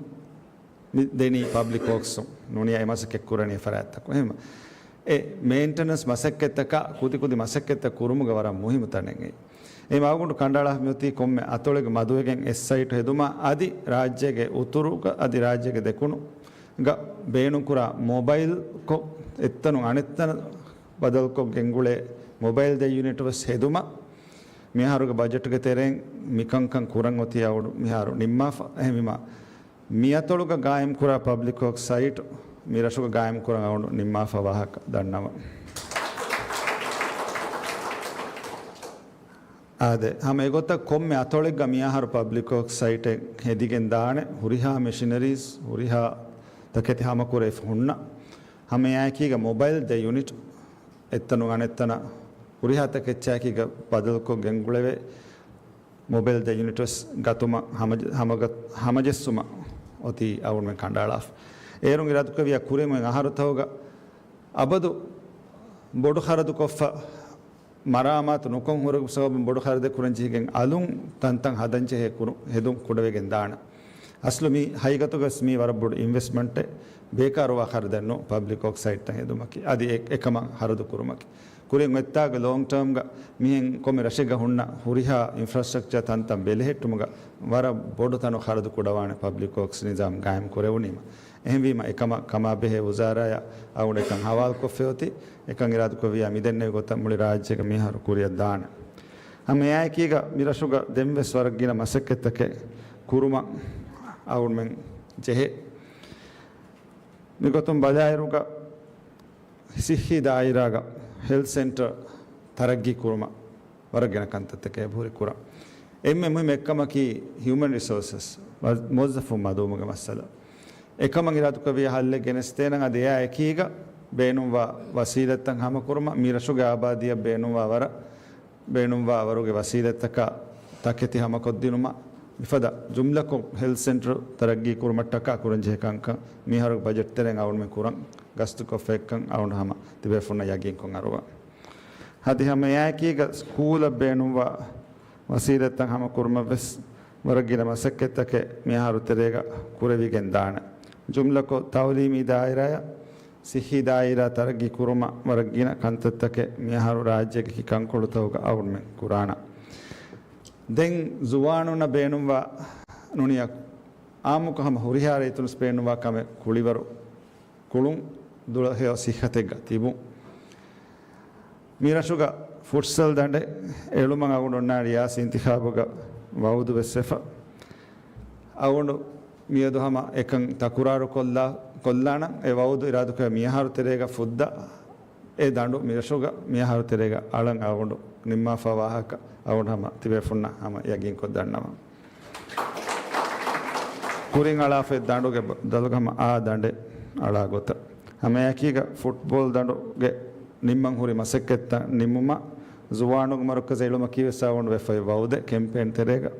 މި ދެނީ ޕަބްލިކް ވޯކްސް ނޫނީ އެ މަސައްކަތް ކުރަނީ ފަރާތްތަކުން. އެހެން އެ މެއިންޓެނަންސް މަސައްކަތްތަކާ ކުދިކުދި މަސައްކަތްތައް ކުރުމުގަ ވަރަށް މުހިއްމު ތަނެއް އެއީ. އެ މަގުގަނޑު ކަނޑައަޅާ މިއޮތީ ކޮންމެ އަތޮޅެއްގެ މަދުވެގެން އެއް ސައިޓު ހެދުމާ އަދި ރާއްޖޭގެ އުތުރުގަ އަދި ރާއްޖޭގެ ދެކުނުގަ ބޭނުންކުރާ މޮބައިލްކޮށް އެއްތަނުން އަނެއްތަނަށް ބަދަލުކޮށް ގެންގުޅޭ މޮބައިލް ދެ ޔުނިޓް ވެސް ހެދުމަށް މިއަހަރުގެ ބަޖެޓުގެ ތެރެއިން މިކަންކަން ކުރަން އޮތީ އަޅުގަނޑު މިހާރު ނިންމާފަ. އެހެންވީމާ، މި އަތޮޅުގަ ގާއިމްކުރާ ޕަބްލިކް ވޯކްސް ސައިޓް މި ރަށުގަ ގާއިމްކުރަން އަޅުގަނޑު ނިންމާފަ ވާހަކަ ދަންނަވަން. އާދެ، ހަމަ އެގޮތަށް ކޮންމެ އަތޮޅެއްގަ މިއަހަރު ޕަބްލިކް ވޯކްސް ސައިޓެއް ހެދިގެން ދާނެ، ހުރިހާ މެޝިނަރީސް، ހުރިހާ ތަކެތި ހަމަކުރެވިފަ ހުންނަ. ހަމައެއާއެކީގަ މޮބައިލް ދެ ޔުނިޓް އެއްތަނުން އަނެއްތަނަށް ހުރިހާ ތަކެއްޗާއެކީގަ ބަދަލުކޮށް ގެންގުޅެވޭ މޮބައިލް ދެ ޔުނިޓް ވެސް ގަތުމަށް ހަމަޖެ-، ހަމަގަ-، ހަމަޖެއްސުމަށް އޮތީ އަޅުގަނޑުމެން ކަނޑައަޅާފަ. އޭރުން އިރާދަކުރެއްވިއްޔާ ކުރިން އޮތް އަހަރުތަކުގަ އަބަދު ބޮޑު ޚަރަދުކޮށްފަ މަރާމާތު ނުކޮށް ހުރެ ސަބަބުން ބޮޑު ޚަރަދެއް ކުރަން ޖެހިގެން އަލުން ތަންތަން ހަދަން ޖެހޭ ކުރު-، ހެދުން ކުޑަވެގެން ދާނެ. އަސްލު މި ހަގީގަތުގަސް މީ ވަރަށް ބޮޑު އިންވެސްޓްމަންޓެއް، ބޭކާރުވާ ޚަރަދެއް ނޫން ޕަބްލިކް ވޯކްސް ސައިޓްތައް ހެދުމަކީ. އަދި އެ-، އެކަމަށް ޚަރަދު ކުރުމަކީ. ކުރިން އޮތްތާގަ ލޯންގް ޓާމްގަ މިހެން ކޮންމެ ރަށެއްގަ ހުންނަ ހުރިހާ އިންފްރާސްޓްރަކްޗާ ތަންތަން ބެލެހެއްޓުމުގަ ވަރަށް ބޮޑު ތަނު ޚަރަދު ކުޑަވާނެ ޕަބްލިކް ވޯކްސް ނިޒާމް ގާއިމް ކުރެވުނީމަ. އެހެންވީމަ އެކަމަށް ކަމާބެހޭ ވުޒާރާޔާ އަޅުގަނޑު އެކަން ހަވާލުކޮށްފައި އޮތީ. އެކަން އިރާދަކުރެއްވިއްޔާ މިދެންނެވި ގޮތަށް މުޅި ރާއްޖޭގަ މިހާރު ކުރިއަށް ދާނެ. ހަމައެއާއެކީގަ މި ރަށުގަ ދެންވެސް ވަރަށް ގިނަ މަސައްކަތްތަކެއް ކުރުމަށް އަޅުގަނޑުމެން ޖެހޭ. މިގޮތުން ބަލާއިރުގަ ސިއްހީ ދާއިރާގަ ހެލްތް ސެންޓަރ ތަރައްގީ ކުރުމަށް ވަރަށް ގިނަ ކަންތައްތަކެއް އެބަހުރި ކުރަން. އެންމެ މުހިއްމު އެއްކަމަކީ ހިއުމަން ރިސޯސަސް، މުވައްޒަފުން މަދުވުމުގެ މައްސަލަ. އެކަމަށް އިރާދަކުރެއްވިއްޔާ ހައްލެއް ގެނެސްދޭނަން އަދި އެއާ އެކީގަ ބޭނުންވާ ވަސީލަތްތައް ހަމަކުރުމަށް މި ރަށުގެ އާބާދީއަށް ބޭނުންވާ ވަރަށް ބޭނުންވާ ވަރުގެ ވަސީލަތްތަކާ ތަކެތި ހަމަކޮށްދިނުމަށް މިފަދަ ޖުމްލަކޮށް ހެލްތް ސެންޓަރު ތަރައްގީ ކުރުމަށްޓަކާ ކުރަންޖެހޭ ކަންކަން މިހާރު ބަޖެޓްތެރެއިން އަޅުގަނޑުމެން ކުރަން ގަސްތުކޮށްފައިކަން އަޅުގަނޑު ހަމަ ތިބޭފުންނަށް ޔަގީންކޮށް އަރުވަން. އަދި ހަމައެއާއެކީގަ ސްކޫލަށް ބޭނުންވާ ވަސީލަތްތައް ހަމަކުރުމަށްވެސް ވަރަށް ގިނަ މަސައްކަތްތަކެއް މިއަހަރު ތެރޭގަ ކުރެވިގެން ދާނެ. ޖުމްލަކޮށް ތައުލީމީ ދާއިރާއަށް ސިއްހީ ދާއިރާ ތަރައްގީ ކުރުމަށް ވަރަށް ގިނަ ކަންތައްތަކެއް މިއަހަރު ރާއްޖޭގެ ކި ކަންކޮޅުތަކުގަ އަޅުގަނޑުމެން ކުރާނަން. ދެން ޒުވާނުންނަށް ބޭނުންވާ ނޫނީ އާއްމުކޮށް ހަމަ ހުރިހާ ރައްޔިތުން ބޭނުންވާ ކަމެއް ކުޅިވަރު ކުޅުން ދުޅަހެޔޮ ސިއްހަތެއްގަ ތިބުން. މި ރަށުގަ ފުޓްސަލް ދަނޑެއް އެޅުމަށް އަޅުގަނޑު އޮންނާނެ ރިޔާސީ އިންތިޚާބުގަ ވައުދު ވެސް ވެފަ. އަޅުގަނޑު މިއަދު ހަމަ އެކަން ތަކުރާރު ކޮށްލާ، ކޮށްލާނަން. އެ ވައުދު އިރާދަކުރެ މިއަހަރު ތެރޭގަ ފުއްދަ އެ ދަނޑު މިރަށުގަ މިއަހަރު ތެރޭގަ އަޅަން އަޅުގަނޑު ނިންމާފަ ވާހަކަ އަޅުގަނޑު ހަމަ ތިބޭފުންނަށް ހަމަ ޔަގީންކޮށް ދަންނަވަން. ކުރިން އަޅާފައި ދަނޑުގެ ބަ-، ދަލުގަ ހަމަ އާ ދަނޑެއް އަޅާ ގޮތަށް. ހަމައެކީގަ ފުޓްބޯލް ދަނޑުގެ ނިންމަން ހުރި މަސައްކަތްތައް ނިންމުމަށް ޒުވާނުންގެ މަރުކަޒަށް އެޅުމަކީ ވެސް އަޅުގަނޑު ވެފައި ވައުދެއް ކެމްޕޭން ތެރޭގަ.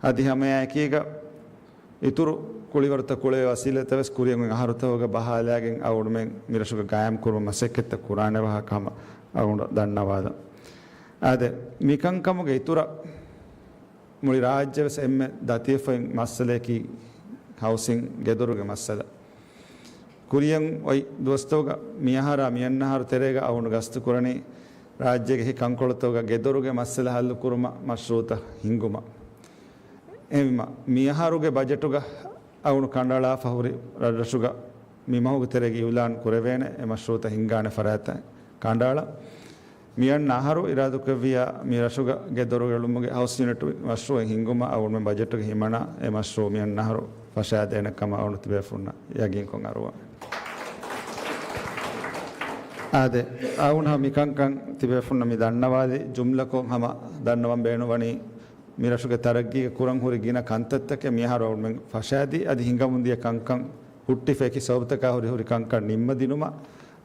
އަދި ހަމައެކީގަ އިތުރު ކުޅިވަރުތައް ކުޅެވޭ ވަސީލަތްތައް ވެސް ކުރިއަށް އޮތް އަހަރުތަކުގަ ބަހާލާގެން އަޅުގަނޑުމެން މިރަށުގަ ގާއިމްކުރުމަށް މަސައްކަތްތައް ކުރާނެ ވާހަކަ ހަމަ އަޅުގަނޑު ދަންނަވާލަން. އާދެ، މިކަންކަމުގެ އިތުރަށް މުޅި ރާއްޖެ ވެސް އެންމެ ދަތިވެފައި މައްސަލައަކީ ހައުސިން ގެދޮރުގެ މައްސަލަ. ކުރިއަށް އޮތް ދުވަސްތަކުގަ މިއަހަރާ މިއަންނަ އަހަރު ތެރޭގަ އަޅުގަނޑު ގަސްތު ކުރަނީ ރާއްޖޭގެ އެކި ކަންކޮޅުތަކުގަ ގެދޮރުގެ މައްސަލަ ހައްލު ކުރުމަށް މަޝްރޫއުތައް ހިންގުމަށް. އެހެންވީމަ، މިއަހަރުގެ ބަޖެޓުގަ އަޅުގަނޑު ކަނޑައަޅާފަ ހުރި ރަށްރަށުގަ މި މަހުގެ ތެރޭގަ އިއުލާން ކުރެވޭނެ އެ މަޝްރޫއުތައް ހިންގާނެ ފަރާތްތައް ކަނޑައަޅަން. މިއަންނަ އަހަރު އިރާދަކުރެއްވިއްޔާ މި ރަށުގަ ގެދޮރު އެޅުމުގެ ހައުސް ޔުނިޓް މަޝްރޫއެއް ހިންގުމަށް އަޅުގަނޑުމެން ބަޖެޓުގަ ހިމަނާ އެ މަޝްރޫއު މިއަންނަ އަހަރު ފަށާދޭނެ ކަމަށް އަޅުގަނޑު ތިބޭފުންނަށް ޔަގީންކޮށް އަރުވަން. އާދެ، އަޅުގަނޑު ހަމަ މިކަންކަން ތިބޭފުންނަށް މި ދަންނަވާލި ޖުމްލަކޮށް ހަމަ ދަންނަވަން ބޭނުންވަނީ މި ރަށުގެ ތަރައްގީގެ ކުރަން ހުރި ގިނަ ކަންތައްތަކެއް މިއަހަރު އަޅުގަނޑުމެން ފަށާދީ އަދި ހިނގަމުންދިޔަ ކަންކަން ހުއްޓިފަ އެކި ސަބަބުތަކާ ހުރި ހުރި ކަންކަން ނިންމަދިނުމަށް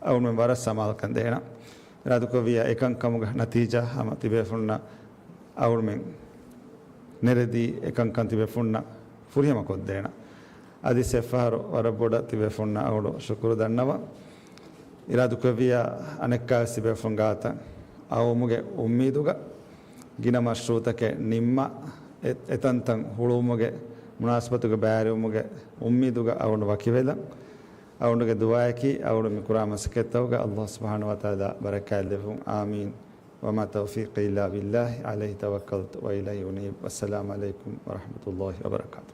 އަޅުގަނޑުމެން ވަރަށް ސަމާލުކަން ދޭނަން. އިރާދުކޮށްވިއްޔާ އެކަންކަމުގެ ނަތީޖާ ހަމަ ތިބޭފުންނަށް އަޅުމެން ނެރެދީ އެކަންކަން ތިބޭފުންނަށް ފުރިހަމަ ކޮށްދޭނަ. އަދި އެއްފަހަރު ވަރަށް ބޮޑަށް ތިބޭފުންނަށް އަޅު ޝުކުރު ދަންނަވަން. އިރާދުކޮށްވިއްޔާ އަނެއްކާވެސް ތިބޭފުން ގާތަށް އައުމުގެ އުއްމީދުގަ ގިނަ މަޝްރޫއުތަކެއް ނިންމާ، އެ-، އެތަންތަން ހުޅުވުމުގެ މުނާސަބަތުގެ ބައިވެރިވުމުގެ އުއްމީދުގަ އަޅުން ވަކިވެލަން. އަޅުންގެ ދުޢާއަކީ އަޅުން މި ކުރާ މަސައްކަތްތަކުގަ ﷲ ސުބްޙާނަހޫ ވަތަޢާލާ ބަރަކާތް ދެއްވުން. އާމީން. وما توفيقي إلا بالله عليه توكلت وإليه أنيب. والسلام عليكم ورحمة الله وبركاته.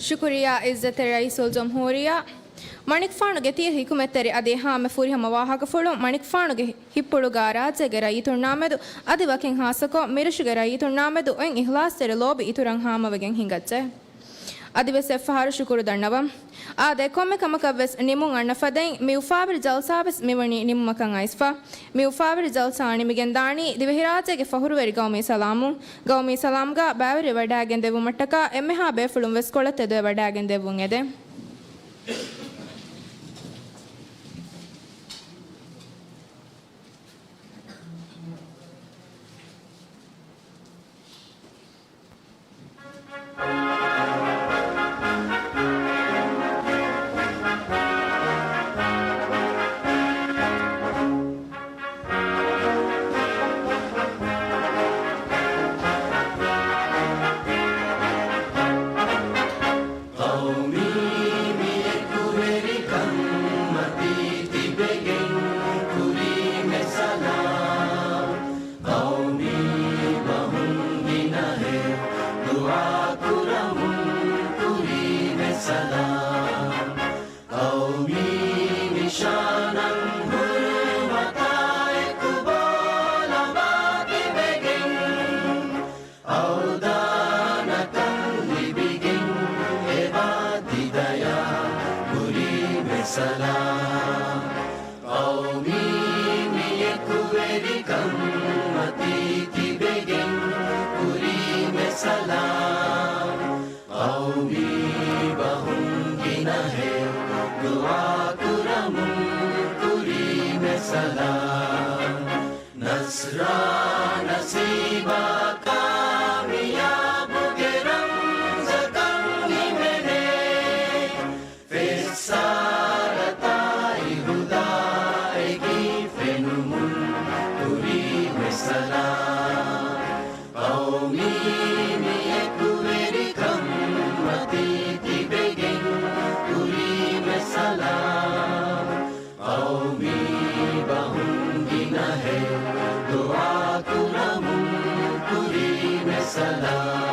ޝުކުރިއްޔާ ޢިއްޒަތްތެރި ރައީސުލްޖުމްހޫރިއްޔާ. މަނިކުފާނުގެ ތިޔަ ޙިކުމަތްތެރި އަދި އެހާމެ ފުރިހަމަ ވާހަކަފުޅުން މަނިކުފާނުގެ ހިތްޕުޅުގާ ރާއްޖޭގެ ރައްޔިތުންނާމެދު އަދި ވަކިން ހާއްސަކޮށް މިރަށުގެ ރައްޔިތުންނާމެދު އޮތް އިޚްލާޞްތެރި ލޯބި އިތުރަށް ހާމަވެގެން ހިނގައްޖެ. އަދިވެސް އެއްފަހަރު ޝުކުރު ދަންނަވަން. އާދެ، ކޮންމެ ކަމަކަށްވެސް ނިމުން އަންނަ ފަދައިން މި އުފާވެރި ޖަލްސާވެސް މިވަނީ ނިމުމަކަށް އައިސްފަ. މި އުފާވެރި ޖަލްސާ ނިމިގެން ދާނީ ދިވެހިރާއްޖޭގެ ފަޚުރުވެރި ގައުމީ ސަލާމުން. ގައުމީ ސަލާމްގާ ބައިވެރިވެވަޑައިގެން ދެއްވުމަށްޓަކާ އެންމެހާ ބޭފުޅުން ވެސް ކޮޅަށް ތެދުވެވަޑައިގެން ދެއްވުން އެދެން. ޤައުމީ މި އެކުވެރިކަން މަތީ ތިބެގެން ކުރީމެ ސަލާމް. ޤައުމީ ބަހުން ގިނަހެޔޮ ދުޢާ ކުރަމުން ކުރީމެ ސަލާމް. ޤައުމީ ނިޝާނަށް ހުރުމަތާ އެކު ބޯލަބާ ތިބެގެން އަވަދާނަކަން ލިބިގެން އެބާ ތި ދަޔާ ކުރީމެ ސަލާމް. ޤައުމީ މި އެކުވެރިކަން މަތީ ތިބެގެން ކުރީމެ ސަލާމް. ޤައުމީ ބަހުން ގިނަހެޔޮ ދުޢާ ކުރަމުން ކުރީމެ ސަލާމް. ނަޞްރާ ނަސީބާ ކާމިޔާބުގެ ރަމްޒަކަށް ހިމެނޭ. ފެއްސާރަތާއި ހުދާއެކީ ފެނުމުން ކުރީމެ ސަލާމް. ޤައުމީ މި އެކުވެރިކަން މަތީ ތިބެގެން ކުރީމެ ސަލާމް. ޤައުމީ ބަހުން ގިނަހެޔޮ ދުޢާ ކުރަމުން ކުރީމެ ސަލާމް.